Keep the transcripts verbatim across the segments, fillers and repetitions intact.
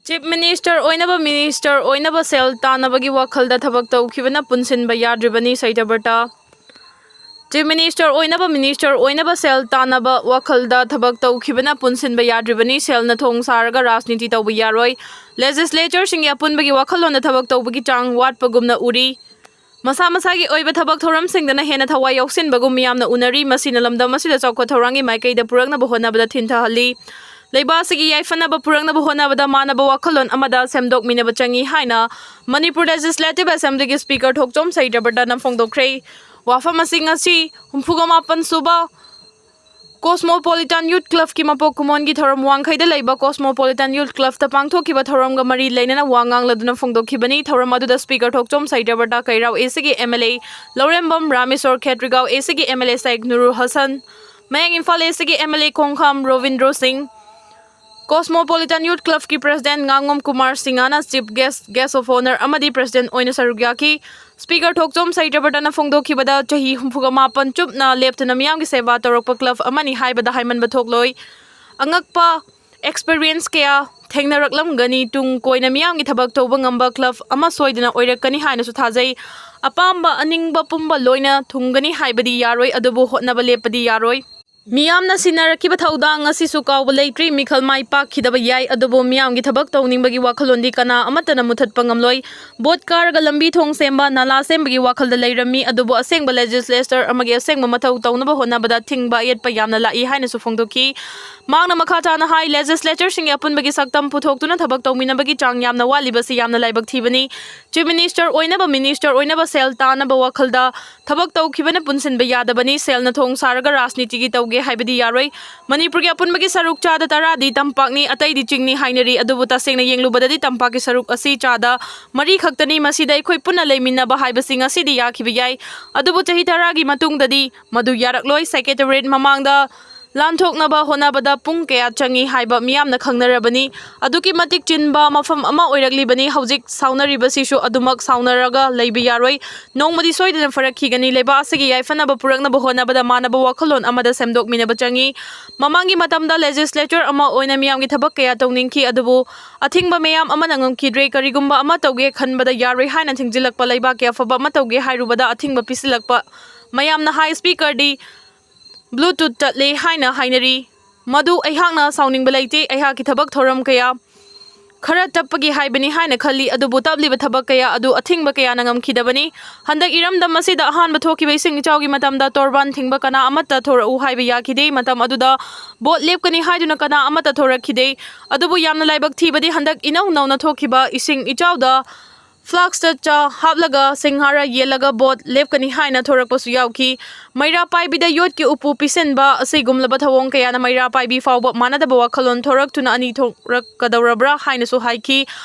Chief Minister ꯑꯣꯏꯅꯕ Minister ꯑꯣꯏꯅꯕ ꯁꯦꯜ ꯇꯥꯟꯅꯕꯒꯤ ꯋꯥꯈꯜꯗ ꯊꯕꯛ ꯇꯧꯈꯤꯕꯅ ꯄꯨꯟꯁꯤꯟꯕ ꯌꯥꯗ꯭ꯔꯤꯕꯅꯤ, ꯁꯩꯇꯕ꯭ꯔꯇ꯫ Chief Minister ꯑꯣꯏꯅꯕ Minister ꯑꯣꯏꯅꯕ ꯁꯦꯜ ꯇꯥꯟꯅꯕ ꯋꯥꯈꯜꯗ ꯊꯕꯛ ꯇꯧꯈꯤꯕꯅ ꯄꯨꯟꯁꯤꯟꯕ ꯌꯥꯗ꯭ꯔꯤꯕꯅꯤ꯫ ꯁꯦꯜꯅ ꯊꯣꯡ ꯁꯥꯔꯒ ꯔꯥꯖꯅꯤꯇꯤ ꯇꯧꯕ ꯌꯥꯔꯣꯏ꯫ Legislatureꯁꯤꯡꯒꯤ ꯑꯄꯨꯟꯕꯒꯤ ꯋꯥꯈꯜꯂꯣꯟꯗ ꯊꯕꯛ ꯇꯧꯕꯒꯤ ꯆꯥꯡ ꯋꯥꯠꯄꯒꯨꯝꯅ ꯎꯔꯤ꯫ ꯃꯁꯥ ꯃꯁꯥꯒꯤ ꯑꯣꯏꯕ ꯊꯕꯛ ꯊꯧꯔꯝꯁꯤꯡꯗꯅ ꯍꯦꯟꯅ ꯊꯋꯥꯏ ꯌꯥꯎꯁꯤꯟꯕꯒꯨꯝ ꯃꯤꯌꯥꯝꯅ ꯎꯅꯔꯤ꯫ ꯃꯁꯤꯅ ꯂꯝꯗꯝ ꯑꯁꯤꯗ ꯆꯥꯎꯈꯠ ꯊꯧꯔꯥꯡꯒꯤ ꯃꯥꯏꯀꯩꯗ ꯄꯨꯔꯛꯅꯕ ꯍꯣꯠꯅꯕꯗ ꯊꯤꯟꯊꯍꯜꯂꯤ꯫ ꯂꯩꯕꯥꯛ ꯑꯁꯤꯒꯤ ꯌꯥꯏꯐꯅꯕ ꯄꯨꯔꯛꯅꯕ ꯍꯣꯠꯅꯕꯗ ꯃꯥꯟꯅꯕ ꯋꯥꯈꯜꯂꯣꯟ ꯑꯃꯗ ꯁꯦꯝꯗꯣꯛꯃꯤꯟꯅꯕ ꯆꯪꯏ ꯍꯥꯏꯅ ꯃꯅꯤꯄꯨꯔ Legislative Assemblyꯒꯤ Speaker ꯊꯣꯛꯆꯣꯝ ꯁꯩꯇꯕ꯭ꯔꯇꯅ ꯐꯣꯡꯗꯣꯛꯈ꯭ꯔꯦ꯫ ꯋꯥꯐꯝ ꯑꯁꯤ ꯉꯁꯤ ꯍꯨꯝꯐꯨꯒ ꯃꯥꯄꯟ ꯁꯨꯕ Cosmopolitan Youth Clubꯀꯤ ꯃꯄꯣꯛ ꯀꯨꯝꯑꯣꯟꯒꯤ ꯊꯧꯔꯝ ꯋꯥꯡꯈꯩꯗ ꯂꯩꯕ Cosmopolitan Youth Clubꯇ ꯄꯥꯡꯊꯣꯛꯈꯤꯕ ꯊꯧꯔꯝꯒ ꯃꯔꯤ ꯂꯩꯅꯅ ꯋꯥ ꯉꯥꯡꯂꯗꯨꯅ ꯐꯣꯡꯗꯣꯛꯈꯤꯕꯅꯤ꯫ ꯊꯧꯔꯝ ꯑꯗꯨꯗ Speaker ꯊꯣꯛꯆꯣꯝ ꯁꯩꯇꯕ꯭ꯔꯇ, ꯀꯩꯔꯥꯎ ACꯒꯤ MLA ꯂꯧꯔꯦꯝꯕꯝ ꯔꯥꯃꯦꯁꯣꯔ, ꯈꯦꯇ꯭ꯔꯤꯒꯥꯎ ACꯒꯤ MLA ꯁꯥꯏꯛ ꯅꯨꯔꯨ ꯍꯁꯟ, ꯃꯌꯥꯡ ꯏꯝꯐꯥꯜ ACꯒꯤ MLA ꯈꯣꯡꯈꯥꯝ ꯔꯣꯕꯤꯟꯗ꯭ꯔꯣ ꯁꯤꯡ, Cosmopolitan Youth Clubꯀꯤ President ꯉꯥꯉꯣꯝ ꯀꯨꯃꯥꯔ ꯁꯤꯡꯍꯅ Chief Guest, Guest of Honour ꯑꯃꯗꯤ President ꯑꯣꯏꯅ ꯁꯔꯨꯛ ꯌꯥꯈꯤ꯫ Speaker ꯊꯣꯛꯆꯣꯝ ꯁꯩꯇꯕ꯭ꯔꯇꯅ ꯐꯣꯡꯗꯣꯛꯈꯤꯕꯗ ꯆꯍꯤ ꯍꯨꯝꯐꯨꯒ ꯃꯥꯄꯟ ꯆꯨꯞꯅ ꯂꯦꯞꯇꯅ ꯃꯤꯌꯥꯝꯒꯤ ꯁꯦꯕꯥ ꯇꯧꯔꯛꯄ club ꯑꯃꯅꯤ ꯍꯥꯏꯕꯗ ꯍꯥꯏꯃꯟꯕ ꯊꯣꯛꯂꯣꯏ꯫ ꯑꯉꯛꯄ experience ꯀꯌꯥ ꯊꯦꯡꯅꯔꯛꯂꯝꯒꯅꯤ꯫ ꯇꯨꯡ ꯀꯣꯏꯅ ꯃꯤꯌꯥꯝꯒꯤ ꯊꯕꯛ ꯇꯧꯕ ꯉꯝꯕ club ꯑꯃ ꯁꯣꯏꯗꯅ ꯑꯣꯏꯔꯛꯀꯅꯤ ꯍꯥꯏꯅꯁꯨ ꯊꯥꯖꯩ꯫ ꯑꯄꯥꯝꯕ ꯑꯅꯤꯡꯕ ꯄꯨꯝꯕ ꯂꯣꯏꯅ ꯊꯨꯡꯒꯅꯤ ꯍꯥꯏꯕꯗꯤ ꯌꯥꯔꯣꯏ, ꯑꯗꯨꯕꯨ ꯍꯣꯠꯅꯕ ꯂꯦꯞꯄꯗꯤ ꯌꯥꯔꯣꯏ꯫ ꯃꯤꯌꯥꯝꯅ ꯁꯤꯟꯅꯔꯛꯈꯤꯕ ꯊꯧꯗꯥꯡ ꯑꯁꯤꯁꯨ ꯀꯥꯎꯕ ꯂꯩꯇ꯭ꯔꯤ꯫ ꯃꯤꯈꯜ ꯃꯥꯏ ꯄꯥꯛꯈꯤꯗꯕ ꯌꯥꯏ, ꯑꯗꯨꯕꯨ ꯃꯤꯌꯥꯝꯒꯤ ꯊꯕꯛ ꯇꯧꯅꯤꯡꯕꯒꯤ ꯋꯥꯈꯜꯂꯣꯟꯗꯤ ꯀꯅꯥ ꯑꯃꯠꯇꯅ ꯃꯨꯊꯠꯄ ꯉꯝꯂꯣꯏ꯫ ꯚꯣꯠ ꯀꯥꯔꯒ ꯂꯝꯕꯤ ꯊꯣꯡ ꯁꯦꯝꯕ, ꯅꯥꯂꯥ ꯁꯦꯝꯕꯒꯤ ꯋꯥꯈꯜꯗ ꯂꯩꯔꯝꯃꯤ, ꯑꯗꯨꯕꯨ ꯑꯁꯦꯡꯕ legislator ꯑꯃꯒꯤ ꯑꯁꯦꯡꯕ ꯃꯊꯧ ꯇꯧꯅꯕ ꯍꯣꯠꯅꯕꯗ ꯊꯤꯡꯕ ꯌꯦꯠꯄ ꯌꯥꯝꯅ ꯂꯥꯛꯏ ꯍꯥꯏꯅꯁꯨ ꯐꯣꯡꯗꯣꯛꯈꯤ꯫ ꯃꯍꯥꯛꯅ ꯃꯈꯥ ꯇꯥꯅ ꯍꯥꯏ, Legislatureꯁꯤꯡꯒꯤ ꯑꯄꯨꯟꯕꯒꯤ ꯁꯛꯇꯝ ꯄꯨꯊꯣꯛꯇꯨꯅ ꯊꯕꯛ ꯇꯧꯃꯤꯟꯅꯕꯒꯤ ꯆꯥꯡ ꯌꯥꯝꯅ ꯋꯥꯠꯂꯤꯕꯁꯤ ꯌꯥꯝꯅ ꯂꯥꯏꯕꯛ ꯊꯤꯕꯅꯤ꯫ Chief Minister ꯑꯣꯏꯅꯕ Minister ꯑꯣꯏꯅꯕ ꯁꯦꯜ ꯇꯥꯅꯕ ꯋꯥꯈꯜꯗ ꯊꯕꯛ ꯇꯧꯈꯤꯕꯅ ꯄꯨꯟꯁꯤꯟꯕ ꯌꯥꯗꯕꯅꯤ꯫ ꯁꯦꯜꯅ ꯊꯣꯡ ꯁꯥꯔꯒ ꯔꯥꯖꯅꯤꯇꯤꯒꯤ ꯇꯧꯒꯦ ꯍꯥꯏꯕꯗꯤ ꯌꯥꯔꯣꯏ꯫ ꯃꯅꯤꯄꯨꯔꯒꯤ ꯑꯄꯨꯟꯕꯒꯤ ꯁꯔꯨꯛ ꯆꯥꯗ ꯇꯔꯥꯗꯤ ꯇꯝꯄꯥꯛꯅꯤ, ꯑꯇꯩꯗꯤ ꯆꯤꯡꯅꯤ ꯍꯥꯏꯅꯔꯤ꯫ ꯑꯗꯨꯕꯨ ꯇꯁꯦꯡꯅ ꯌꯦꯡꯂꯨꯕꯗꯗꯤ ꯇꯝꯄꯥꯛꯀꯤ ꯁꯔꯨꯛ ꯑꯁꯤ ꯆꯥꯗ ꯃꯔꯤ ꯈꯛꯇꯅꯤ꯫ ꯃꯁꯤꯗ ꯑꯩꯈꯣꯏ ꯄꯨꯟꯅ ꯂꯩꯃꯤꯟꯅꯕ ꯍꯥꯏꯕꯁꯤ ꯉꯁꯤꯗꯤ ꯌꯥꯈꯤꯕ ꯌꯥꯏ, ꯑꯗꯨꯕꯨ ꯆꯍꯤ ꯇꯔꯥꯒꯤ ꯃꯇꯨꯡꯗꯗꯤ ꯃꯗꯨ ꯌꯥꯔꯛꯂꯣꯏ꯫ Secretariat ꯃꯃꯥꯡꯗ ꯂꯥꯟꯊꯣꯛꯅꯕ ꯍꯣꯠꯅꯕꯗ ꯄꯨꯡ ꯀꯌꯥ ꯆꯪꯏ ꯍꯥꯏꯕ ꯃꯤꯌꯥꯝꯅ ꯈꯪꯅꯔꯕꯅꯤ꯫ ꯑꯗꯨꯛꯀꯤ ꯃꯇꯤꯛ ꯆꯤꯟꯕ ꯃꯐꯝ ꯑꯃ ꯑꯣꯏꯔꯛꯂꯤꯕꯅꯤ꯫ ꯍꯧꯖꯤꯛ ꯁꯥꯎꯅꯔꯤꯕꯁꯤꯁꯨ ꯑꯗꯨꯃꯛ ꯁꯥꯎꯅꯔꯒ ꯂꯩꯕ ꯌꯥꯔꯣꯏ꯫ ꯅꯣꯡꯃꯗꯤ ꯁꯣꯏꯗꯅ ꯐꯔꯛꯈꯤꯒꯅꯤ꯫ ꯂꯩꯕꯥꯛ ꯑꯁꯤꯒꯤ ꯌꯥꯏꯐꯅꯕ ꯄꯨꯔꯛꯅꯕ ꯍꯣꯠꯅꯕꯗ ꯃꯥꯟꯅꯕ ꯋꯥꯈꯜꯂꯣꯟ ꯑꯃꯗ ꯁꯦꯝꯗꯣꯛꯃꯤꯟꯅꯕ ꯆꯪꯏ꯫ ꯃꯃꯥꯡꯒꯤ ꯃꯇꯝꯗ ꯂꯦꯖꯤꯁꯂꯦꯆꯔ ꯑꯃ ꯑꯣꯏꯅ ꯃꯤꯌꯥꯝꯒꯤ ꯊꯕꯛ ꯀꯌꯥ ꯇꯧꯅꯤꯡꯈꯤ, ꯑꯗꯨꯕꯨ ꯑꯊꯤꯡꯕ ꯃꯌꯥꯝ ꯑꯃꯅ ꯉꯝꯈꯤꯗ꯭ꯔꯦ꯫ ꯀꯔꯤꯒꯨꯝꯕ ꯑꯃ ꯇꯧꯒꯦ ꯈꯟꯕꯗ ꯌꯥꯔꯣꯏ ꯍꯥꯏꯅ ꯊꯤꯡꯖꯤꯜꯂꯛꯄ, ꯂꯩꯕꯥꯛꯀꯤ ꯑꯐꯕ ꯑꯃ ꯇꯧꯒꯦ ꯍꯥꯏꯔꯨꯕꯗ ꯑꯊꯤꯡꯕ ꯄꯤꯁꯤꯜꯂꯛꯄ ꯃꯌꯥꯝꯅ ꯍꯥꯏ ꯁ꯭ꯄꯤꯀꯔꯗꯤ ꯕ꯭ꯂꯨꯇꯨꯠ ꯇꯠꯂꯦ ꯍꯥꯏꯅ ꯍꯥꯏꯅꯔꯤ꯫ ꯃꯗꯨ ꯑꯩꯍꯥꯛꯅ ꯁꯥꯎꯅꯤꯡꯕ ꯂꯩꯇꯦ꯫ ꯑꯩꯍꯥꯛꯀꯤ ꯊꯕꯛ ꯊꯧꯔꯝ ꯀꯌꯥ ꯈꯔ ꯇꯞꯄꯒꯤ ꯍꯥꯏꯕꯅꯤ ꯍꯥꯏꯅ ꯈꯜꯂꯤ, ꯑꯗꯨꯕꯨ ꯇꯞꯂꯤꯕ ꯊꯕꯛ ꯀꯌꯥ ꯑꯗꯨ ꯑꯊꯤꯡꯕ ꯀꯌꯥꯅ ꯉꯝꯈꯤꯗꯕꯅꯤ꯫ ꯍꯟꯗꯛ ꯏꯔꯝꯗꯝ ꯑꯁꯤꯗ ꯑꯍꯥꯟꯕ ꯊꯣꯛꯈꯤꯕ ꯏꯁꯤꯡ ꯏꯆꯥꯎꯒꯤ ꯃꯇꯝꯗ ꯇꯣꯔꯕꯥꯟ ꯊꯤꯡꯕ ꯀꯅꯥ ꯑꯃꯠꯇ ꯊꯣꯔꯛꯎ ꯍꯥꯏꯕ ꯌꯥꯈꯤꯗꯦ꯫ ꯃꯇꯝ ꯑꯗꯨꯗ ꯚꯣꯠ ꯂꯦꯞꯀꯅꯤ ꯍꯥꯏꯗꯨꯅ ꯀꯅꯥ ꯑꯃꯠꯇ ꯊꯣꯔꯛꯈꯤꯗꯦ꯫ ꯑꯗꯨꯕꯨ ꯌꯥꯝꯅ ꯂꯥꯏꯕꯛ ꯊꯤꯕꯗꯤ ꯍꯟꯗꯛ ꯏꯅꯧ ꯅꯧꯅ ꯊꯣꯛꯈꯤꯕ ꯏꯁꯤꯡ ꯏꯆꯥꯎꯗ ꯐ꯭ꯂꯥꯛꯁꯇ ꯆꯥ ꯍꯥꯞꯂꯒ ꯁꯤꯡꯍꯥꯔ ꯌꯦꯜꯂꯒ ꯚꯣꯠ ꯂꯦꯞꯀꯅꯤ ꯍꯥꯏꯅ ꯊꯣꯔꯛꯄꯁꯨ ꯌꯥꯎꯈꯤ꯫ ꯃꯩꯔꯥ ꯄꯥꯏꯕꯤꯗ ꯌꯣꯠꯀꯤ ꯎꯄꯨ ꯄꯤꯁꯤꯟꯕ ꯑꯁꯤꯒꯨꯝꯂꯕ ꯊꯧꯑꯣꯡ ꯀꯌꯥꯅ ꯃꯩꯔꯥ ꯄꯥꯏꯕꯤ ꯐꯥꯎꯕ ꯃꯥꯟꯅꯗꯕ ꯋꯥꯈꯜꯂꯣꯟ ꯊꯣꯔꯛꯇꯨꯅ ꯑꯅꯤ ꯊꯣꯛꯂꯛꯀꯗꯧꯔꯕ꯭ꯔꯥ ꯍꯥꯏꯅꯁꯨ ꯍꯥꯏꯈꯤ꯫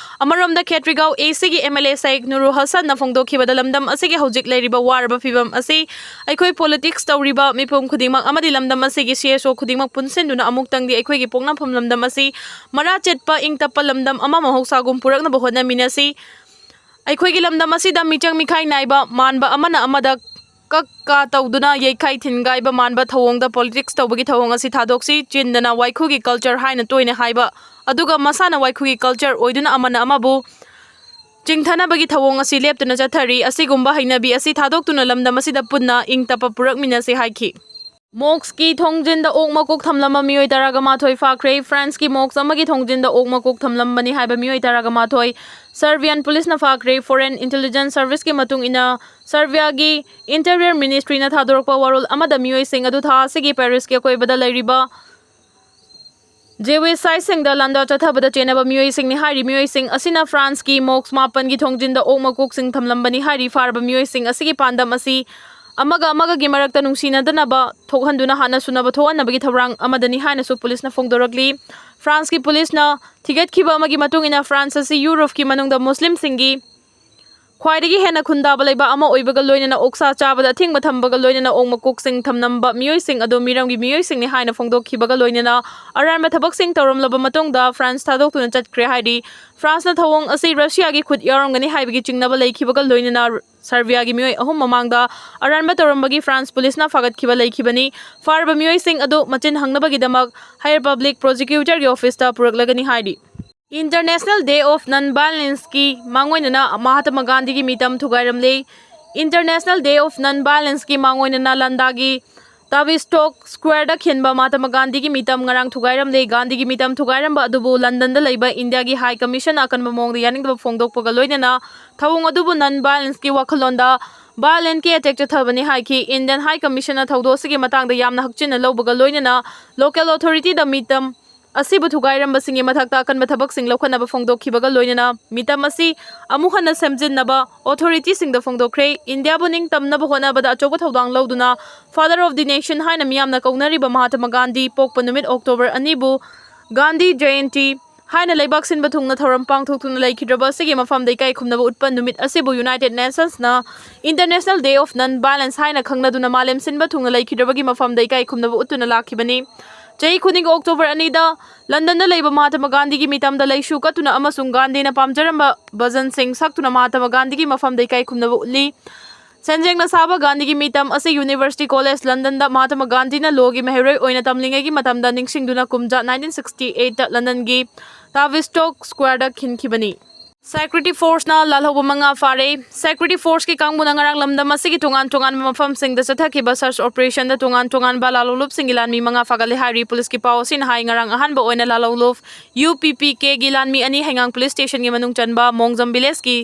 ꯑꯃꯔꯣꯝꯗ ꯈꯦꯇ꯭ꯔꯤꯒꯥꯎ ꯑꯦ ꯁꯤꯒꯤ ꯑꯦꯝ ꯑꯦꯜ ꯑꯦ ꯁꯥꯏꯛ ꯅꯨꯔꯨ ꯍꯁꯟꯅ ꯐꯣꯡꯗꯣꯛꯈꯤꯕꯗ ꯂꯝꯗꯝ ꯑꯁꯤꯒꯤ ꯍꯧꯖꯤꯛ ꯂꯩꯔꯤꯕ ꯋꯥꯔꯕ ꯐꯤꯕꯝ ꯑꯁꯤ ꯑꯩꯈꯣꯏ ꯄꯣꯂꯤꯇꯤꯛꯁ ꯇꯧꯔꯤꯕ ꯃꯤꯄꯨꯝ ꯈꯨꯗꯤꯡꯃꯛ ꯑꯃꯗꯤ ꯂꯝꯗꯝ ꯑꯁꯤꯒꯤ ꯁꯤ ꯑꯦꯁ ꯑꯣ ꯈꯨꯗꯤꯡꯃꯛ ꯄꯨꯟꯁꯤꯟꯗꯨꯅ ꯑꯃꯨꯛꯇꯪꯗꯤ ꯑꯩꯈꯣꯏꯒꯤ ꯄꯣꯛꯅꯐꯝ ꯂꯝꯗꯝ ꯑꯁꯤ ꯃꯔꯥ ꯆꯦꯠꯄ ꯏꯪ ꯇꯞꯄ ꯂꯝꯗꯝ ꯑꯃ ꯃꯍꯧꯁꯥꯒꯨꯝ ꯄꯨꯔꯛꯅꯕ ꯍꯣꯠꯅꯃꯤꯟꯅꯁꯤ꯫ ꯑꯩꯈꯣꯏꯒꯤ ꯂꯝꯗꯝ ꯑꯁꯤꯗ ꯃꯤꯆꯪ ꯃꯤꯈꯥꯏ ꯅꯥꯏꯕ ꯃꯥꯟꯕ ꯑꯃꯅ ꯑꯃꯗ ꯀꯛ ꯀꯥ ꯇꯧꯗꯨꯅ ꯌꯩꯈꯥꯏ ꯊꯤꯟꯒꯥꯏꯕ ꯃꯥꯟꯕ ꯊꯧꯑꯣꯡꯗ ꯄꯣꯂꯤꯇꯤꯛꯁ ꯇꯧꯕꯒꯤ ꯊꯧꯑꯣꯡ ꯑꯁꯤ ꯊꯥꯗꯣꯛꯁꯤ꯫ ꯆꯤꯟꯗꯅ ꯋꯥꯏꯈꯨꯒꯤ ꯀꯜꯆꯔ ꯍꯥꯏꯅ ꯇꯣꯏꯅ ꯍꯥꯏꯕ, ꯑꯗꯨꯒ ꯃꯁꯥꯅ ꯋꯥꯏꯈꯨꯒꯤ ꯀꯜꯆꯔ ꯑꯣꯏꯗꯨꯅ ꯑꯃꯅ ꯑꯃꯕꯨ ꯆꯤꯡꯊꯅꯕꯒꯤ ꯊꯧꯑꯣꯡ ꯑꯁꯤ ꯂꯦꯞꯇꯅ ꯆꯠꯊꯔꯤ꯫ ꯑꯁꯤꯒꯨꯝꯕ ꯍꯩꯅꯕꯤ ꯑꯁꯤ ꯊꯥꯗꯣꯛꯇꯨꯅ ꯂꯝꯗꯝ ꯑꯁꯤꯗ ꯄꯨꯟꯅ ꯏꯪ ꯇꯞꯄ ꯄꯨꯔꯛꯃꯤꯟꯅꯁꯤ ꯍꯥꯏꯈꯤ꯫ ꯃꯣꯛꯁꯀꯤ ꯊꯣꯡꯖꯤꯟꯗ ꯑꯣꯛ ꯃꯀꯣꯛ ꯊꯝꯂꯝꯕ ꯃꯤꯑꯣꯏ ꯇꯔꯥꯒ ꯃꯥꯊꯣꯏ ꯐꯥꯈ꯭ꯔꯦ꯫ ꯐ꯭ꯔꯥꯟꯁꯀꯤ ꯃꯣꯛꯁ ꯑꯃꯒꯤ ꯊꯣꯡꯖꯤꯟꯗ ꯑꯣꯛ ꯃꯀꯣꯛ ꯊꯝꯂꯝꯕꯅꯤ ꯍꯥꯏꯕ ꯃꯤꯑꯣꯏ ꯇꯔꯥꯒ ꯃꯥꯊꯣꯏ ꯁꯔꯕꯤꯌꯥꯟ ꯄꯨꯂꯤꯁꯅ ꯐꯥꯈ꯭ꯔꯦ꯫ ꯐꯣꯔꯦꯟ ꯏꯟꯇꯦꯂꯤꯖꯦꯟꯁ ꯁꯔꯚꯤꯁꯀꯤ ꯃꯇꯨꯡ ꯏꯟꯅ, ꯁꯔꯕꯤꯌꯥꯒꯤ ꯏꯟꯇꯤꯔꯤꯌꯔ ꯃꯤꯅꯤꯁꯇ꯭ꯔꯤꯅ ꯊꯥꯗꯣꯔꯛꯄ ꯋꯥꯔꯣꯜ ꯑꯃꯗ ꯃꯤꯑꯣꯏꯁꯤꯡ ꯑꯗꯨ ꯊꯥ ꯑꯁꯤꯒꯤ ꯄꯦꯔꯤꯁꯀꯤ ꯑꯀꯣꯏꯕꯗ ꯂꯩꯔꯤꯕ ꯖꯦꯋꯤꯁ ꯁꯥꯏꯠꯁꯤꯡꯗ ꯂꯥꯟꯗꯥ ꯆꯠꯊꯕꯗ ꯆꯦꯟꯅꯕ ꯃꯤꯑꯣꯏꯁꯤꯡꯅꯤ ꯍꯥꯏꯔꯤ꯫ ꯃꯤꯑꯣꯏꯁꯤꯡ ꯑꯁꯤꯅ ꯐ꯭ꯔꯥꯟꯁꯀꯤ ꯃꯣꯛꯁ ꯃꯥꯄꯟꯒꯤ ꯊꯣꯡꯖꯤꯟꯗ ꯑꯣꯛ ꯃꯀꯣꯛꯁꯤꯡ ꯊꯝꯂꯝꯕꯅꯤ ꯍꯥꯏꯔꯤ꯫ ꯐꯥꯔꯕ ꯃꯤꯑꯣꯏꯁꯤꯡ ꯑꯁꯤꯒꯤ ꯄꯥꯟꯗꯝ ꯑꯁꯤ ꯑꯃꯒ ꯑꯃꯒꯒꯤ ꯃꯔꯛꯇ ꯅꯨꯡꯁꯤꯅꯗꯅꯕ ꯊꯣꯛꯍꯟꯗꯨꯅ ꯍꯥꯟꯅ ꯁꯨꯅꯕ ꯊꯣꯛꯍꯟꯅꯕꯒꯤ ꯊꯧꯔꯥꯡ ꯑꯃꯗꯅꯤ ꯍꯥꯏꯅꯁꯨ ꯄꯨꯂꯤꯁꯅ ꯐꯣꯡꯗꯣꯔꯛꯂꯤ꯫ ꯐ꯭ꯔꯥꯟꯁꯀꯤ ꯄꯨꯂꯤꯁꯅ ꯊꯤꯒꯠꯈꯤꯕ ꯑꯃꯒꯤ ꯃꯇꯨꯡ ꯏꯟꯅ, ꯐ꯭ꯔꯥꯟꯁ ꯑꯁꯤ ꯌꯨꯔꯣꯞꯀꯤ ꯃꯅꯨꯡꯗ ꯃꯨꯁꯂꯤꯝꯁꯤꯡꯒꯤ ꯈ꯭ꯋꯥꯏꯗꯒꯤ ꯍꯦꯟꯅ ꯈꯨꯟꯗꯥꯕ ꯂꯩꯕꯥꯛ ꯑꯃ ꯑꯣꯏꯕꯒ ꯂꯣꯏꯅꯅ ꯑꯣꯛꯁꯥ ꯆꯥꯕꯗ ꯑꯊꯤꯡꯕ ꯊꯝꯕꯒ ꯂꯣꯏꯅꯅ ꯑꯣꯛ ꯃꯀꯣꯛꯁꯤꯡ ꯊꯝꯂꯝꯕ ꯃꯤꯑꯣꯏꯁꯤꯡ ꯑꯗꯨ ꯃꯤꯔꯝꯒꯤ ꯃꯤꯑꯣꯏꯁꯤꯡꯅꯤ ꯍꯥꯏꯅ ꯐꯣꯡꯗꯣꯛꯈꯤꯕꯒ ꯂꯣꯏꯅꯅ ꯑꯔꯥꯟꯕ ꯊꯕꯛꯁꯤꯡ ꯇꯧꯔꯝꯂꯕ ꯃꯇꯨꯡꯗ ꯐ꯭ꯔꯥꯟꯁ ꯊꯥꯗꯣꯛꯇꯨꯅ ꯆꯠꯈ꯭ꯔꯦ ꯍꯥꯏꯔꯤ꯫ ꯐ꯭ꯔꯥꯟꯁꯅ ꯊꯧꯑꯣꯡ ꯑꯁꯤ ꯔꯁꯤꯌꯥꯒꯤ ꯈꯨꯠ ꯌꯥꯎꯔꯝꯒꯅꯤ ꯍꯥꯏꯕꯒꯤ ꯆꯤꯡꯅꯕ ꯂꯩꯈꯤꯕꯒ ꯂꯣꯏꯅꯅ ꯁꯔꯕꯤꯌꯥꯒꯤ ꯃꯤꯑꯣꯏ ꯑꯍꯨꯝ ꯃꯃꯥꯡꯗ ꯑꯔꯥꯟꯕ ꯇꯧꯔꯝꯕꯒꯤ ꯐ꯭ꯔꯥꯟꯁ ꯄꯨꯂꯤꯁꯅ ꯐꯥꯒꯠꯈꯤꯕ ꯂꯩꯈꯤꯕꯅꯤ꯫ ꯐꯥꯔꯕ ꯃꯤꯑꯣꯏꯁꯤꯡ ꯑꯗꯨ ꯃꯆꯤꯟ ꯍꯪꯅꯕꯒꯤꯗꯃꯛ ꯍꯥꯏꯌꯔ ꯄꯕ꯭ꯂꯤꯛ ꯄ꯭ꯔꯣꯁꯤꯀ꯭ꯌꯨꯇꯔꯒꯤ ꯑꯣꯐꯤꯁꯇ ꯄꯨꯔꯛꯂꯒꯅꯤ ꯍꯥꯏꯔꯤ꯫ ꯏꯟꯇꯔꯅꯦꯁꯅꯦꯜ ꯗꯦ ꯑꯣꯐ ꯅꯟ ꯚꯥꯏꯂꯦꯟꯁꯀꯤ ꯃꯥꯡꯑꯣꯏꯅꯅ ꯃꯍꯥꯇꯃꯥ ꯒꯥꯟꯙꯤꯒꯤ ꯃꯤꯇꯝ ꯊꯨꯒꯥꯏꯔꯝꯂꯦ꯫ ꯏꯟꯇꯔꯅꯦꯁꯅꯦꯜ ꯗꯦ ꯑꯣꯐ ꯅꯟ ꯚꯥꯏꯂꯦꯟꯁꯀꯤ ꯃꯥꯡꯑꯣꯏꯅꯅ ꯂꯟꯗꯥꯒꯤ ꯇꯥꯕꯤꯁꯇꯣꯛ ꯁ꯭ꯀ꯭ꯋꯥꯔꯗ ꯈꯤꯟꯕ ꯃꯍꯥꯇꯃꯥ ꯒꯥꯟꯙꯤꯒꯤ ꯃꯤꯇꯝ ꯉꯔꯥꯡ ꯊꯨꯒꯥꯏꯔꯝꯂꯦ꯫ ꯒꯥꯟꯙꯤꯒꯤ ꯃꯤꯇꯝ ꯊꯨꯒꯥꯏꯔꯝꯕ ꯑꯗꯨꯕꯨ ꯂꯟꯗꯟꯗ ꯂꯩꯕ ꯏꯟꯗꯤꯌꯥꯒꯤ ꯍꯥꯏ ꯀꯃꯤꯁꯟꯅ ꯑꯀꯟꯕ ꯃꯑꯣꯡꯗ ꯌꯥꯅꯤꯡꯗꯕ ꯐꯣꯡꯗꯣꯛꯄꯒ ꯂꯣꯏꯅꯅ ꯊꯧꯑꯣꯡ ꯑꯗꯨꯕꯨ ꯅꯟ ꯚꯥꯏꯂꯦꯟꯁꯀꯤ ꯋꯥꯈꯜꯂꯣꯟꯗ ꯚꯥꯏꯂꯦꯟꯀꯤ ꯑꯦꯇꯦꯛ ꯆꯠꯊꯕꯅꯤ ꯍꯥꯏꯈꯤ꯫ ꯏꯟꯗꯤꯌꯟ ꯍꯥꯏ ꯀꯃꯤꯁꯟꯅ ꯊꯧꯗꯣꯛ ꯑꯁꯤꯒꯤ ꯃꯇꯥꯡꯗ ꯌꯥꯝꯅ ꯍꯛꯆꯤꯟꯅ ꯂꯧꯕꯒ ꯂꯣꯏꯅꯅ ꯂꯣꯀꯦꯜ ꯑꯣꯊꯣꯔꯤꯇꯤꯗ ꯃꯤꯇꯝ ꯑꯁꯤꯕꯨ ꯊꯨꯒꯥꯏꯔꯝꯕꯁꯤꯡꯒꯤ ꯃꯊꯛꯇ ꯑꯀꯟꯕ ꯊꯕꯛꯁꯤꯡ ꯂꯧꯈꯠꯅꯕ ꯐꯣꯡꯗꯣꯛꯈꯤꯕꯒ ꯂꯣꯏꯅꯅ ꯃꯤꯇꯝ ꯑꯁꯤ ꯑꯃꯨꯛ ꯍꯟꯅ ꯁꯦꯝꯖꯤꯟꯅꯕ ꯑꯣꯊꯣꯔꯤꯇꯤꯁꯤꯡꯗ ꯐꯣꯡꯗꯣꯛꯈ꯭ꯔꯦ꯫ ꯏꯟꯗꯤꯌꯥꯕꯨ ꯅꯤꯡꯇꯝꯅꯕ ꯍꯣꯠꯅꯕꯗ ꯑꯆꯧꯕ ꯊꯧꯗꯥꯡ ꯂꯧꯗꯨꯅ Father of the Nation ꯍꯥꯏꯅ ꯃꯤꯌꯥꯝꯅ ꯀꯧꯅꯔꯤꯕ ꯃꯍꯥꯇꯃꯥ ꯒꯥꯟꯙꯤ ꯄꯣꯛꯄ ꯅꯨꯃꯤꯠ ꯑꯣꯛꯇꯣꯕꯔ ꯑꯅꯤꯕꯨ ꯒꯥꯟꯙꯤ ꯖꯌꯟꯇꯤ ꯍꯥꯏꯅ ꯂꯩꯕꯥꯛ ꯁꯤꯟꯕ ꯊꯨꯡꯅ ꯊꯧꯔꯝ ꯄꯥꯡꯊꯣꯛꯇꯨꯅ ꯂꯩꯈꯤꯗ꯭ꯔꯕ ꯑꯁꯤꯒꯤ ꯃꯐꯝꯗ ꯏꯀꯥꯏ ꯈꯨꯝꯅꯕ ꯎꯠꯄ ꯅꯨꯃꯤꯠ ꯑꯁꯤꯕꯨ United Nationsꯅ International Day of Non Violence ꯍꯥꯏꯅ ꯈꯪꯅꯗꯨꯅ ꯃꯥꯂꯦꯝ ꯁꯤꯟꯕ ꯊꯨꯡꯅ ꯂꯩꯈꯤꯗ꯭ꯔꯕꯒꯤ ꯃꯐꯝꯗ ꯏꯀꯥꯏ ꯈꯨꯝꯅꯕ ꯎꯠꯇꯨꯅ ꯂꯥꯛꯈꯤꯕꯅꯤ꯫ ꯆꯍꯤ ꯈꯨꯗꯤꯡꯒꯤ ꯑꯣꯛꯇꯣꯕꯔ ꯑꯅꯤꯗ ꯂꯟꯗꯟꯗ ꯂꯩꯕ ꯃꯍꯥꯇꯃꯥ ꯒꯥꯟꯙꯤꯒꯤ ꯃꯤꯇꯝꯗ ꯂꯩꯁꯨ ꯀꯠꯇꯨꯅ ꯑꯃꯁꯨꯡ ꯒꯥꯟꯙꯤꯅ ꯄꯥꯝꯖꯔꯝꯕ ꯚꯖꯟꯁꯤꯡ ꯁꯛꯇꯨꯅ ꯃꯍꯥꯇꯃꯥ ꯒꯥꯟꯙꯤꯒꯤ ꯃꯐꯝꯗ ꯏꯀꯥꯏ ꯈꯨꯝꯅꯕ ꯎꯠꯂꯤ꯫ ꯁꯦꯟꯖꯦꯡꯅ ꯁꯥꯕ ꯒꯥꯟꯙꯤꯒꯤ ꯃꯤꯇꯝ ꯑꯁꯤ University College ꯂꯟꯗꯟꯗ ꯃꯍꯥꯇꯃꯥ ꯒꯥꯟꯙꯤꯅ ꯂꯣꯒꯤ ꯃꯍꯩꯔꯣꯏ ꯑꯣꯏꯅ ꯇꯝꯂꯤꯉꯩꯒꯤ ꯃꯇꯝꯗ ꯅꯤꯡꯁꯤꯡꯗꯨꯅ ꯀꯨꯝꯖꯥ nineteen sixty eightꯇ ꯂꯟꯗꯟꯒꯤ ꯇꯥꯕꯤꯁꯇꯣꯛ ꯁ꯭ꯀ꯭ꯋꯥꯔꯗ ꯈꯤꯟꯈꯤꯕꯅꯤ꯫ Security Forceꯅ ꯂꯥꯜꯍꯧꯕ ꯃꯉꯥ ꯐꯥꯔꯦ꯫ Security Forceꯀꯤ ꯀꯥꯡꯕꯨꯅ ꯉꯔꯥꯡ ꯂꯝꯗꯝ ꯑꯁꯤꯒꯤ ꯇꯣꯉꯥꯟ ꯇꯣꯉꯥꯟꯕ ꯃꯐꯝꯁꯤꯡꯗ ꯆꯠꯊꯈꯤꯕ search operationꯗ ꯇꯣꯉꯥꯟ ꯇꯣꯉꯥꯟꯕ ꯂꯥꯜꯍꯧꯂꯨꯞꯁꯤꯡꯒꯤ ꯂꯥꯟꯃꯤ ꯃꯉꯥ ꯐꯥꯒꯠꯂꯦ ꯍꯥꯏꯔꯤ꯫ ꯄꯨꯂꯤꯁꯀꯤ ꯄꯥꯎ ꯑꯁꯤꯅ ꯍꯥꯏ, ꯉꯔꯥꯡ ꯑꯍꯥꯟꯕ ꯑꯣꯏꯅ ꯂꯥꯜꯍꯧꯂꯨꯞ UPPKꯒꯤ ꯂꯥꯟꯃꯤ ꯑꯅꯤ ꯍꯩꯉꯥꯡ ꯄꯨꯂꯤꯁ ꯁ꯭ꯇꯦꯁꯟꯒꯤ ꯃꯅꯨꯡ ꯆꯟꯕ ꯃꯣꯡꯖꯝ ꯚꯤꯂꯦꯖꯀꯤ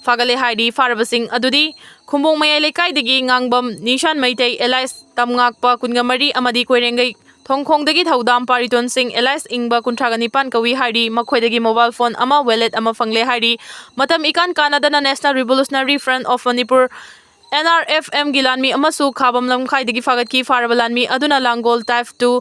ꯐꯥꯒꯠꯂꯦ ꯍꯥꯏꯔꯤ꯫ ꯐꯥꯔꯕꯁꯤꯡ ꯑꯗꯨꯗꯤ ꯈꯨꯝꯕꯣꯡ ꯃꯌꯥꯏ ꯂꯩꯀꯥꯏꯗꯒꯤ ꯉꯥꯡꯕꯝ ꯅꯤꯁꯥꯟ ꯃꯩꯇꯩ alias ꯇꯝꯉꯥꯛꯄ ꯀꯨꯟꯒ ꯃꯔꯤ ꯑꯃꯗꯤ ꯀꯣꯏꯔꯦꯡꯒꯩ ꯊꯣꯡꯈꯣꯡꯗꯒꯤ ꯊꯧꯗꯥꯝ ꯄꯥꯔꯤꯇꯣꯟ ꯁꯤꯡ alias ꯏꯪꯕ ꯀꯨꯟꯊ꯭ꯔꯥꯒ ꯅꯤꯄꯥꯟ ꯀꯧꯏ ꯍꯥꯏꯔꯤ꯫ ꯃꯈꯣꯏꯗꯒꯤ mobile phone ꯑꯃ, wallet ꯑꯃ ꯐꯪꯂꯦ ꯍꯥꯏꯔꯤ꯫ ꯃꯇꯝ ꯏꯀꯥꯟ ꯀꯥꯟꯅꯗꯅ National Revolutionary Front of Manipur, NRFMꯒꯤ ꯂꯥꯟꯃꯤ ꯑꯃꯁꯨ ꯈꯥꯕꯝ ꯂꯝꯈꯥꯏꯗꯒꯤ ꯐꯥꯒꯠꯈꯤ꯫ ꯐꯥꯔꯕ ꯂꯥꯟꯃꯤ ꯑꯗꯨꯅ ꯂꯥꯡꯒꯣꯜ Type two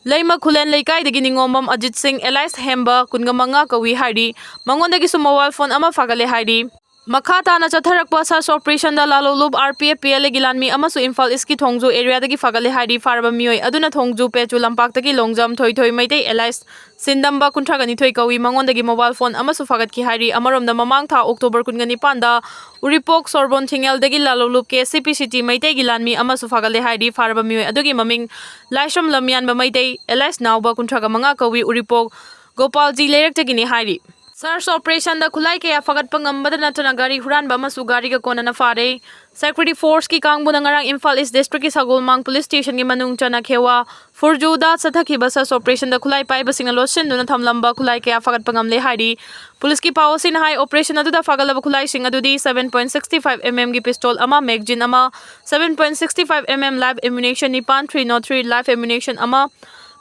ꯂꯩꯃ ꯈꯨꯂꯦꯟ ꯂꯩꯀꯥꯏꯗꯒꯤ ꯅꯤꯉꯣꯝꯕꯝ ꯑꯖꯤꯠ ꯁꯤꯡ alias ꯍꯦꯝꯕ ꯀꯨꯟꯒ ꯃꯉꯥ ꯀꯧꯏ ꯍꯥꯏꯔꯤ꯫ ꯃꯉꯣꯟꯗꯒꯤꯁꯨ mobile phone ꯑꯃ ꯐꯥꯒꯠꯂꯦ ꯍꯥꯏꯔꯤ꯫ ꯃꯈꯥ ꯇꯥꯅ ꯆꯠꯊꯔꯛꯄ search operationꯗ ꯂꯥꯂꯣꯂꯨꯞ RPF PLAꯒꯤ ꯂꯥꯟꯃꯤ ꯑꯃꯁꯨ ꯏꯝꯐꯥꯜ ꯏꯁꯀꯤ ꯊꯣꯡꯖꯨ areaꯗꯒꯤ ꯐꯥꯒꯠꯂꯦ ꯍꯥꯏꯔꯤ꯫ ꯐꯥꯔꯕ ꯃꯤꯑꯣꯏ ꯑꯗꯨꯅ ꯊꯣꯡꯖꯨ ꯄꯦꯆꯨ ꯂꯝꯄꯥꯛꯇꯒꯤ ꯂꯣꯡꯖꯝ ꯊꯣꯏꯊꯣꯏ ꯃꯩꯇꯩ alias ꯁꯤꯟꯗꯝꯕ ꯀꯨꯟꯊ꯭ꯔꯥꯒ ꯅꯤꯊꯣꯏ ꯀꯧꯏ꯫ ꯃꯉꯣꯟꯗꯒꯤ mobile phone ꯑꯃꯁꯨ ꯐꯥꯒꯠꯈꯤ ꯍꯥꯏꯔꯤ꯫ ꯑꯃꯔꯣꯝꯗ ꯃꯃꯥꯡ ꯊꯥ October ꯀꯨꯟꯒ ꯅꯤꯄꯥꯟꯗ ꯎꯔꯤꯄꯣꯛ ꯁꯣꯔꯕꯣꯟ ꯊꯤꯡꯉꯦꯜꯗꯒꯤ ꯂꯥꯂꯣꯂꯨꯞ KCP City ꯃꯩꯇꯩꯒꯤ ꯂꯥꯟꯃꯤ ꯑꯃꯁꯨ ꯐꯥꯒꯠꯂꯦ ꯍꯥꯏꯔꯤ꯫ ꯐꯥꯔꯕ ꯃꯤꯑꯣꯏ ꯑꯗꯨꯒꯤ ꯃꯃꯤꯡ ꯂꯥꯏꯁ꯭ꯔꯝ ꯂꯝꯌꯥꯟꯕ ꯃꯩꯇꯩ alias ꯅꯥꯎꯕ ꯀꯨꯟꯊ꯭ꯔꯥꯒ ꯃꯉꯥ ꯀꯧꯏ꯫ ꯎꯔꯤꯄꯣꯛ ꯒꯣꯄꯥꯜꯖꯤ ꯂꯩꯔꯛꯇꯒꯤꯅꯤ ꯍꯥꯏꯔꯤ꯫ Search operationꯗ ꯈꯨꯠꯂꯥꯏ ꯀꯌꯥ ꯐꯥꯒꯠꯄ ꯉꯝꯕꯗ ꯅꯠꯇꯅ ꯒꯥꯔꯤ ꯍꯨꯔꯥꯟꯕ ꯑꯃꯁꯨ ꯒꯥꯔꯤꯒ ꯀꯣꯟꯅꯅ ꯐꯥꯔꯦ꯫ Security forceꯀꯤ ꯀꯥꯡꯕꯨꯅ ꯉꯔꯥꯡ ꯏꯝꯐꯥꯜ East districtꯀꯤ ꯁꯒꯣꯜꯃꯥꯡ police stationꯒꯤ ꯃꯅꯨꯡ ꯆꯟꯅ ꯈꯦꯋꯥ ꯐꯨꯔꯖꯨꯗ ꯆꯠꯊꯈꯤꯕ search operationꯗ ꯈꯨꯠꯂꯥꯏ ꯄꯥꯏꯕꯁꯤꯡꯅ ꯂꯣꯠꯁꯤꯟꯗꯨꯅ ꯊꯝꯂꯝꯕ ꯈꯨꯠꯂꯥꯏ ꯀꯌꯥ ꯐꯥꯒꯠꯄ ꯉꯝꯂꯦ ꯍꯥꯏꯔꯤ꯫ Policeꯀꯤ ꯄꯥꯎ ꯑꯁꯤꯅ ꯍꯥꯏ, operation ꯑꯗꯨꯗ ꯐꯥꯒꯠꯂꯕ ꯈꯨꯠꯂꯥꯏꯁꯤꯡ ꯑꯗꯨꯗꯤ seven point six five mmꯒꯤ pistol ꯑꯃ, magazine ꯑꯃ, seven point six five mm live ammunition ꯅꯤꯄꯥꯟ, three nought three live ammunition ꯑꯃ,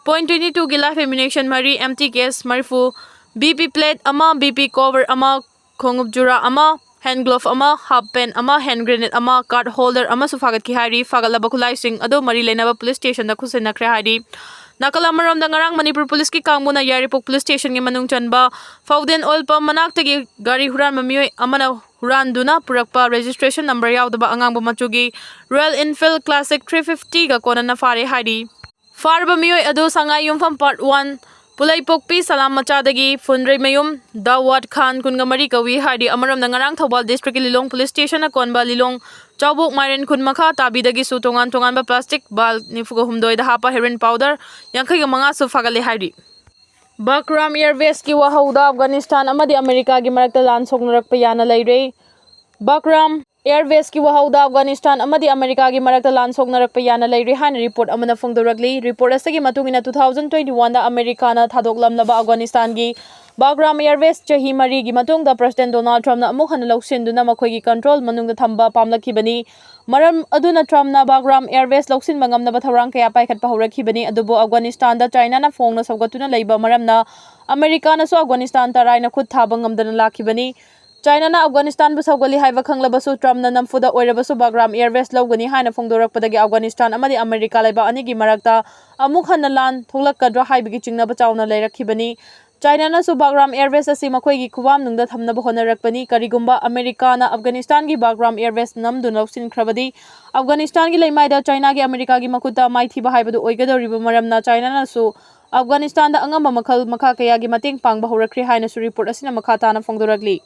point twenty twoꯒꯤ live ammunition ꯃꯔꯤ, empty case ꯃꯔꯤꯐꯨ, BP plate ꯑꯃ, BP cover ꯑꯃ, ꯈꯣꯡꯎꯞ ꯖꯨꯔꯥ ꯑꯃ, hand glove ꯑꯃ, half pant ꯑꯃ, hand grenade ꯑꯃ, card holder ꯑꯃꯁꯨ ꯐꯥꯒꯠꯈꯤ ꯍꯥꯏꯔꯤ꯫ ꯐꯥꯒꯠꯂꯕ ꯈꯨꯠꯂꯥꯏꯁꯤꯡ ꯑꯗꯨ ꯃꯔꯤ ꯂꯩꯅꯕ police stationꯗ ꯈꯨꯠꯁꯤꯟꯅꯈ꯭ꯔꯦ ꯍꯥꯏꯔꯤ꯫ ꯅꯥꯀꯜ ꯑꯃꯔꯣꯝꯗ ꯉꯔꯥꯡ ꯃꯅꯤꯄꯨꯔ policeꯀꯤ ꯀꯥꯡꯕꯨꯅ ꯌꯥꯏꯔꯤꯄꯣꯛ police stationꯒꯤ ꯃꯅꯨꯡ ꯆꯟꯕ ꯐꯥꯎꯗꯦꯟ oil pump ꯃꯅꯥꯛꯇꯒꯤ ꯒꯥꯔꯤ ꯍꯨꯔꯥꯟꯕ ꯃꯤꯑꯣꯏ ꯑꯃꯅ ꯍꯨꯔꯥꯟꯗꯨꯅ ꯄꯨꯔꯛꯄ registration number ꯌꯥꯎꯗꯕ ꯑꯉꯥꯡꯕ ꯃꯆꯨꯒꯤ Royal Enfield Classic three fiftyꯒ ꯀꯣꯟꯅꯅ ꯐꯥꯔꯦ ꯍꯥꯏꯔꯤ꯫ ꯐꯥꯔꯕ ꯃꯤꯑꯣꯏ ꯑꯗꯨ ꯁꯉꯥꯏ ꯌꯨꯝꯐꯝ part one, ꯄꯨꯂꯩꯄꯣꯛꯄꯤ ꯁꯂꯥꯝ ꯃꯆꯥꯗꯒꯤ ꯐꯨꯟꯗ꯭ꯔꯩꯃꯌꯨꯝ ꯗꯥꯋꯥꯠ ꯈꯥꯟ ꯀꯨꯟꯒ ꯃꯔꯤ ꯀꯧꯏ ꯍꯥꯏꯔꯤ꯫ ꯑꯃꯔꯣꯝꯗ ꯉꯔꯥꯡ ꯊꯧꯕꯥꯜ districtꯀꯤ ꯂꯤꯂꯣꯡ police stationꯅ ꯀꯣꯟꯕ ꯂꯤꯂꯣꯡ ꯆꯥꯎꯕꯣꯛ ꯃꯥꯏꯔꯦꯟ ꯈꯨꯟ ꯃꯈꯥ ꯇꯥꯕꯤꯗꯒꯤꯁꯨ ꯇꯣꯉꯥꯟ ꯇꯣꯉꯥꯟꯕ plastic bag ꯅꯤꯐꯨꯒ ꯍꯨꯝꯗꯣꯏꯗ ꯍꯥꯞꯄ heroin powder ꯌꯥꯡꯈꯩꯒ ꯃꯉꯥꯁꯨ ꯐꯥꯒꯠꯂꯦ ꯍꯥꯏꯔꯤ꯫ Bagram Airwaysꯀꯤ ꯋꯥꯍꯧꯗ ꯑꯐꯒꯥꯅꯤꯁꯇꯥꯟ ꯑꯃꯗꯤ ꯑꯃꯦꯔꯤꯀꯥꯒꯤ ꯃꯔꯛꯇ ꯂꯥꯟ ꯁꯣꯛꯅꯔꯛꯄ ꯌꯥꯅ ꯂꯩꯔꯦ꯫ Bagram Airwaysꯀꯤ ꯋꯥꯍꯧꯗ ꯑꯐꯒꯥꯅꯤꯁꯇꯥꯟ ꯑꯃꯗꯤ ꯑꯃꯦꯔꯤꯀꯥꯒꯤ ꯃꯔꯛꯇ ꯂꯥꯟ ꯁꯣꯛꯅꯔꯛꯄ ꯌꯥꯅ ꯂꯩꯔꯦ ꯍꯥꯏꯅ report ꯑꯃꯅ ꯐꯣꯡꯗꯣꯔꯛꯂꯤ꯫ Report ꯑꯁꯤꯒꯤ ꯃꯇꯨꯡ ꯏꯟꯅ, two thousand twenty oneꯗ ꯑꯃꯦꯔꯤꯀꯥꯅ ꯊꯥꯗꯣꯛꯂꯝꯂꯕ ꯑꯐꯒꯥꯅꯤꯁꯇꯥꯟꯒꯤ Bagram Airways ꯆꯍꯤ ꯃꯔꯤꯒꯤ ꯃꯇꯨꯡꯗ President Donald Trumpꯅ ꯑꯃꯨꯛ ꯍꯟꯅ ꯂꯧꯁꯤꯟꯗꯨꯅ ꯃꯈꯣꯏꯒꯤ control ꯃꯅꯨꯡꯗ ꯊꯝꯕ ꯄꯥꯝꯂꯛꯈꯤꯕꯅꯤ꯫ ꯃꯔꯝ ꯑꯗꯨꯅ Trumpꯅ Bagram Airways ꯂꯧꯁꯤꯟꯕ ꯉꯝꯅꯕ ꯊꯧꯔꯥꯡ ꯀꯌꯥ ꯄꯥꯏꯈꯠꯄ ꯍꯧꯔꯛꯈꯤꯕꯅꯤ꯫ ꯑꯗꯨꯕꯨ ꯑꯐꯒꯥꯅꯤꯁꯇꯥꯟꯗ ꯆꯥꯏꯅꯥꯅ ꯐꯣꯡꯅ ꯁꯧꯒꯠꯇꯨꯅ ꯂꯩꯕ ꯃꯔꯝꯅ ꯑꯃꯦꯔꯤꯀꯥꯅꯁꯨ ꯑꯐꯒꯥꯅꯤꯁꯇꯥꯟ ꯇꯔꯥꯏꯅ ꯈꯨꯠ ꯊꯥꯕ ꯉꯝꯗꯅ ꯂꯥꯛꯈꯤꯕꯅꯤ꯫ ꯆꯥꯏꯅꯥꯅ ꯑꯐꯒꯥꯅꯤꯁꯇꯥꯟꯕꯨ ꯁꯧꯒꯠꯂꯤ ꯍꯥꯏꯕ ꯈꯪꯂꯕꯁꯨ, Trumpꯅ ꯅꯝꯐꯨꯗ ꯑꯣꯏꯔꯕꯁꯨ Bagram Airways ꯂꯧꯒꯅꯤ ꯍꯥꯏꯅ ꯐꯣꯡꯗꯣꯔꯛꯄꯗꯒꯤ ꯑꯐꯒꯥꯅꯤꯁꯇꯥꯟ ꯑꯃꯗꯤ ꯑꯃꯦꯔꯤꯀꯥ ꯂꯩꯕꯥꯛ ꯑꯅꯤꯒꯤ ꯃꯔꯛꯇ ꯑꯃꯨꯛ ꯍꯟꯅ ꯂꯥꯟ ꯊꯣꯛꯂꯛꯀꯗ꯭ꯔꯥ ꯍꯥꯏꯕꯒꯤ ꯆꯤꯡꯅꯕ ꯆꯥꯎꯅ ꯂꯩꯔꯛꯈꯤꯕꯅꯤ꯫ ꯆꯥꯏꯅꯥꯅꯁꯨ ꯕꯥꯒ꯭ꯔꯥꯝ ꯑꯦꯌꯔꯕꯦꯁ ꯑꯁꯤ ꯃꯈꯣꯏꯒꯤ ꯈꯨꯕꯥꯝꯅꯨꯡꯗ ꯊꯝꯅꯕ ꯍꯣꯠꯅꯔꯛꯄꯅꯤ꯫ ꯀꯔꯤꯒꯨꯝꯕ ꯑꯃꯦꯔꯤꯀꯥꯅ ꯑꯐꯒꯥꯅꯤꯁꯇꯥꯟꯒꯤ ꯕꯥꯒ꯭ꯔꯥꯝ ꯑꯦꯌꯔꯕꯦꯁ ꯅꯝꯗꯨꯅ ꯂꯧꯁꯤꯟꯈ꯭ꯔꯕꯗꯤ, ꯑꯐꯒꯥꯅꯤꯁꯇꯥꯟꯒꯤ ꯂꯩꯃꯥꯏꯗ ꯆꯥꯏꯅꯥꯒꯤ ꯑꯃꯦꯔꯤꯀꯥꯒꯤ ꯃꯈꯨꯠꯇ ꯃꯥꯏꯊꯤꯕ ꯍꯥꯏꯕꯗꯨ ꯑꯣꯏꯒꯗꯧꯔꯤꯕ ꯃꯔꯝꯅ ꯆꯥꯏꯅꯥꯅꯁꯨ ꯑꯐꯒꯥꯅꯤꯁꯇꯥꯟꯗ ꯑꯉꯝꯕ ꯃꯈꯜ ꯃꯈꯥ ꯀꯌꯥꯒꯤ ꯃꯇꯦꯡ ꯄꯥꯡꯕ ꯍꯧꯔꯛꯈ꯭ꯔꯦ ꯍꯥꯏꯅꯁꯨ ꯔꯤꯄꯣꯔꯠ ꯑꯁꯤꯅ ꯃꯈꯥ ꯇꯥꯅ ꯐꯣꯡꯗꯣꯔꯛꯂꯤ꯫